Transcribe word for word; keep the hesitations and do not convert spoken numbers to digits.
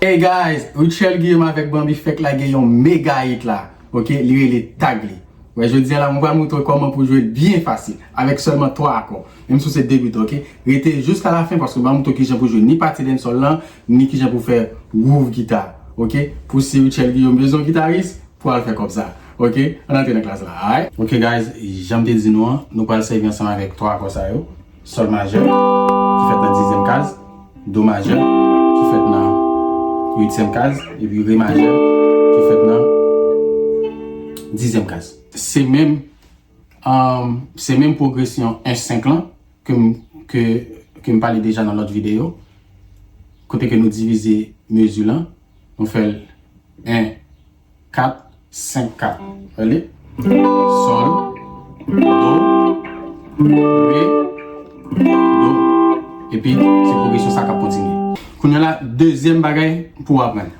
Hey guys, Rutshelle Guillaume avèk Bambi fèk lage yon mega hit la. Ok, li rele Tag Li. Wè, jodi a la, mwen pral montre w kòman pou jwe l byen fasil, avèk sèlman twa akò. Menm si w se debitan, ok? Rete jiska lafen, paske m pral montre w kijan pou jwe ni pati dancehall lan, ni kijan pou fè groove gita, ok? Pou si Rutshelle Guillaume bezwen yon gitaris, pou al fè kòb sa, ok? Ann antre nan klas la, alright? Ok, guys, jan m te di nou an, nou pral sèvi ansanm avèk twa akò sa yo. Sòl majè, ki fèt nan dizyèm kaz, do majè, ki fèt nan uityèm kaz, epi re majè, ki fèt nan dizyèm kaz. Se menm, um, se menm pwogresyon en senk lan ke m, ke, ke m pale deja nan lòt videyo, kote ke nou divize mezi lan, nou fè l en, kat, senk, kat. Rele. Sòl, do, re, do. Epi, se pwogresyon sa k ap kontinye. Kounye a la, dezyèm bagay pou w aprann.